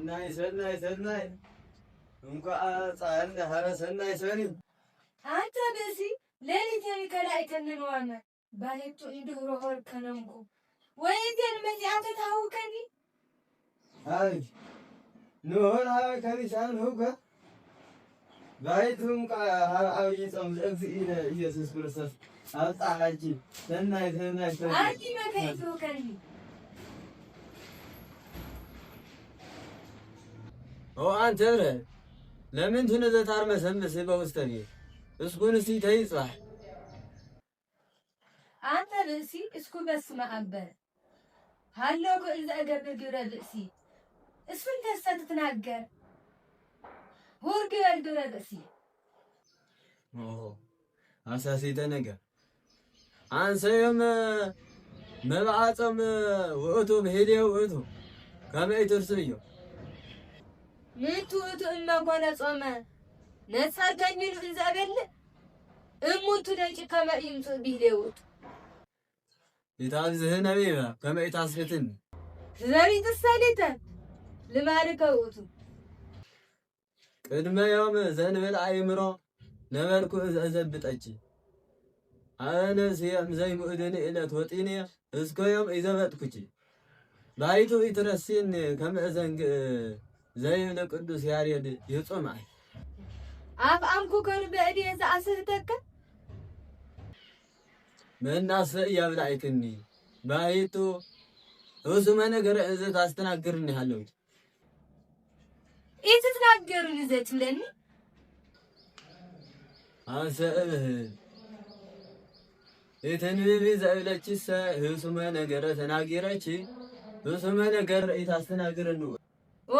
ሰናይ ሰናይ ሰናይ እንኳ ጻን ሀረ ሰናይ ሰኒ አንተ ብእሲ ሌሊት የሚከላይከንን ባሄቱ እንድህሮ ሆርከነምኩ ወይቴን መዚአተ ታውከኒ አይ ንሆን ሀበ ከሪሳን ሁከ ባይቱም ሀብዓብይ ጾም ዘእግዚእነ ኢየሱስ ክርስቶስ አብጽሐኪ ሰናይ ሰናይ ሰናይ አንቲ መከይትውከኒ ኦ አንተ ብረ ለምን ትነዘታርመሰምስ በውስተ ቤት እስኩን እስቲ ተይጽባሕ አንተ ብእሲ እስኩ በስመ አብ በል ሃለኩ እንዘ እገብር ግብረ ብእሲ እስፍን ተሰ ትትናገር ሁር ግበር ግብረ ብእሲ አሳሲተ ነገር አንሰዮም መብዓጾም ውእቱ ብሂልየ ውእቱ ከመ ኢትርስዮ ምንቱ ውእቱ እመኮነ ጾመ ነጸርከኒኑ እንዘ እበልዕ እሙንቱ ደቂ ከመ ኢይምጽኡ ብሂልየ ውእቱ ኢታብዝህ ነቢበ ከመ ኢታስሕትኒ ዘሪት ሰሊተ ልማድከ ውእቱ ቅድመ ዮም ዘንብል አእምሮ ነበርኩ እዘብጠች አነ ስየም ዘይምእድኒ ዕለት ወጢኔ እስከ ዮም ኢዘበጥኩች ባይቱ ኢትረሲኒ ከመ እዘንግእ ዘይብለ ቅዱስ ያሬድ ይጾም አይ አፍ አምኩከኑ በእድየ ዘአስሕተከ መናሰ እያብላዕክኒ ባይቱ እሱመ ነገር እዘ ታስተናግርኒ ሃለውት ኢትትናገሩኒ ዘትብለኒ አንሰ እብህል ኢትንብቢ ዘእብለችሰ ህሱመ ነገረ ተናጊረች ህሱመ ነገር ኢታስተናግርኒ ኦ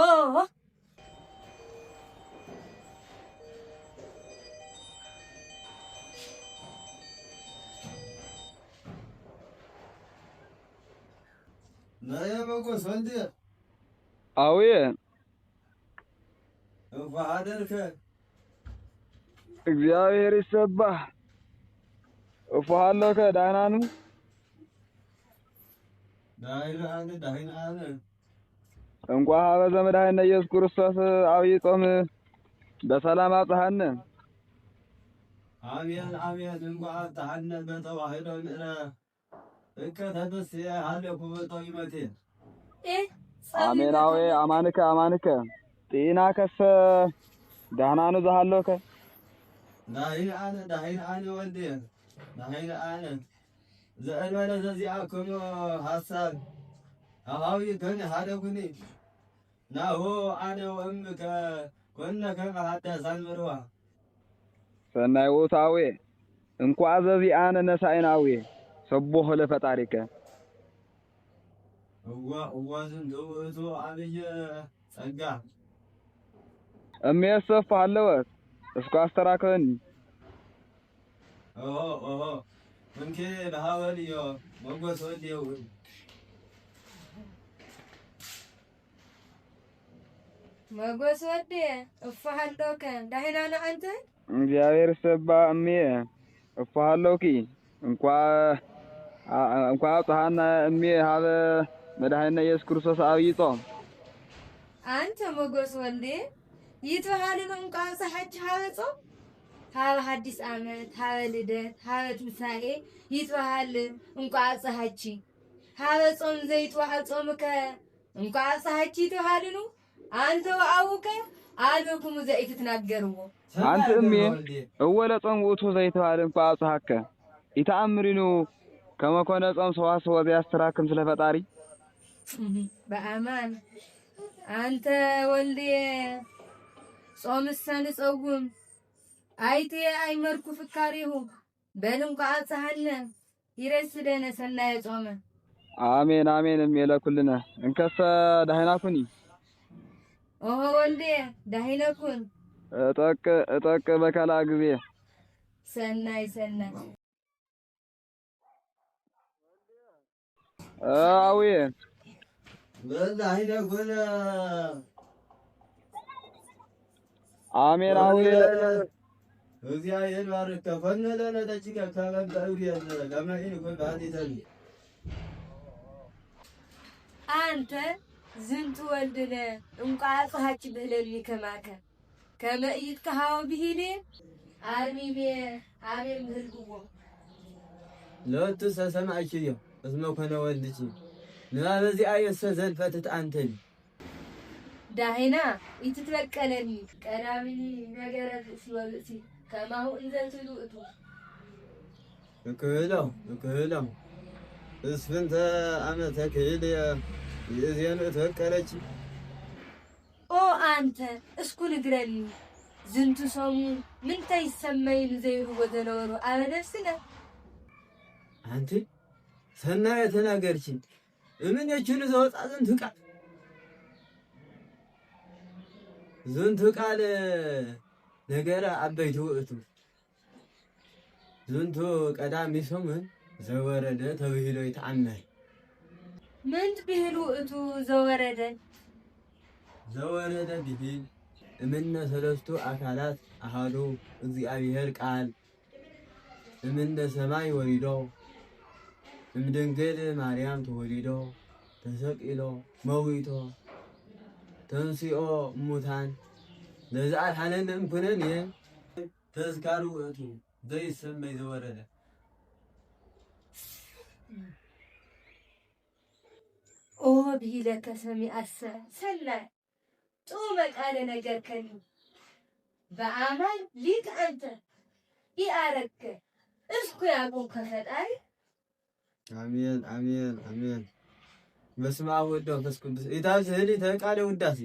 ነየ መጎስ ወልድ አውየ እንኳ አደርከ እግዚአብሔር ይሰባህ። እፎሃለከ ዳህናኑ ዳህና አነ ዳህና አነ እንኳ ሀበ ዘመድኃኒነ ኢየሱስ ክርስቶስ አብይ ጾም በሰላም አብጽሐነ። አሜን አሜን። እንኳ አብጽሐነ በተዋሕዶ ምዕረ እከ ተፈሥሐ ሀለኩ በጠዊመቴ አሜን። አዌ አማንከ አማንከ ጤና ከሰ ዳህናኑ ዘሃለከ ዳህና አነ ዳህና አነ ወልድ ዳህና አነ ዘእንበለ ዘዚአክሙ ሐሳብ አሃዊ ከኒ ሀደጉኒ ናሁ አነ ወእምከ ኮነ ከመ ሐዳስ አንበርዋ ሰናይ ውእቱ አዌ እንኳ ዘዚአነ ነሳኢነ አዌ ሰቦህ ለፈጣሪከ እዋ እዋ ዝንቱ ውእቱ ዓብየ ጸጋ እሜሰፍ ሃለወት እስኩ አስተራከኒ ኦሆ ኦሆ እንኬ በሃወልዮ መጎስ ወልድ መጎስ ወልድ እፎሃለከ ዳህናኑ አንተ እግዚአብሔር ይሰባ እሜ እፎሃለውኪ እንኳ እንኳ አብጽሐነ እሜ ሀበ መድኃኒነ ኢየሱስ ክርስቶስ አብይ ጾም አንተ መጎስ ወልዴ ይትበሃልን እንኳ አብጽሐች ሀበ ጾም ሀበ ሐዲስ ዓመት ሀበ ልደት ሀበ ትንሣኤ ይትበሃል እንኳ አብጽሐች ሀበ ጾም ዘይትበሃል ጾምከ እንኳ አብጽሐች ይትበሃልኑ አንተ ወአቡከ አልበኩሙ ዘኢትትናገርዎ አንተ እሜ እወለ ጾም ውእቱ ዘይትበሃል እንኳ አብጽሐከ ኢተአምሪኑ ከመ ኮነ ጾም ሰዋስወ ዘያስተራክም ስለ ፈጣሪ በአማን አንተ ወልዴ ጾምሰ ንጸውም አይቴ አይመርኩ ፍካሬሁ በል እንኳ አብጽሐነ ይረስደነ ሰናየ ጾመ አሜን አሜን። እሜ ለኩልነ እንከሰ ዳህናኩኒ ኦሆ ወልዴ ዳሂነኩን እጠቅ እጠቅ በከላ ጊዜ ሰናይ ሰናይ አውየ በዳሂነ ኮነ አሜን አውየ እግዚአብሔር ባርከ ኮነ ለነ ደጅከ ከመ በእግዚአብሔር ከመ ኢንኩን ባሕቲተኒ አንተ ዝንቱ ወልድነ እንቋ አጽሐች ብህለኒ ከማከ ከመ ኢይትከሃው ብሂሌ አርሚሜ አሜን ምህልግዎ ለወቱ ሰሰማዕኪዮ እስመ ኮነ ወልድኪ ንባበ ዚአየሰ ዘልፈትት አንተኒ ዳሂና ኢትትበቀለኒ ቀዳሚኒ ነገረ ብእሲ ወብእሲ ከማሁ እንዘ ትብሉ እቱ እክህሎ እክህሎ እስፍንተ አመተ ክህልየ ይእዜኑ እትበቀለች። ኦ አንተ እስኩ ንግረኒ ዝንቱ ሰሙን ምንታይ ይሰመይኑ ዘይህቦ ዘነበሩ አበ ነፍስነ? አንቲ ሰናየ ተናገርቺ እምን የችኑ ዘወፃ ዝንቱ ቃል ዝንቱ ቃል ነገረ አበይቱ ውእቱ ዝንቱ ቀዳሚ ሰሙን ዘወረደ ተብሂሎ ይተአመር። ምንት ብሂል ውእቱ ዘወረደ? ዘወረደ ብሂል እምነ ሰለስቱ አካላት አሃዱ እግዚአብሔር ቃል እምነ ሰማይ ወሪዶ እምድንግል ማርያም ተወሊዶ ተሰቂሎ መዊቶ ተንሲኦ እሙታን ለዘአድኀነነ እምኩነኔ ተዝካሩ ውእቱ ዘይሰመይ ዘወረደ። ኦ ብሂለከ ሰሚዐሰ ሰናይ ጥዑመ ቃለ ነገርከኒ በአማን ሊቅ አንተ ኢአረግከ እስኩ ያቆምከ ፈጣሪ። አሜን አሜን አሜን። በስመ አብ ወወልድ ወመንፈስ ቅዱስ ኢታብዝኅ ቃለ ውዳሴ።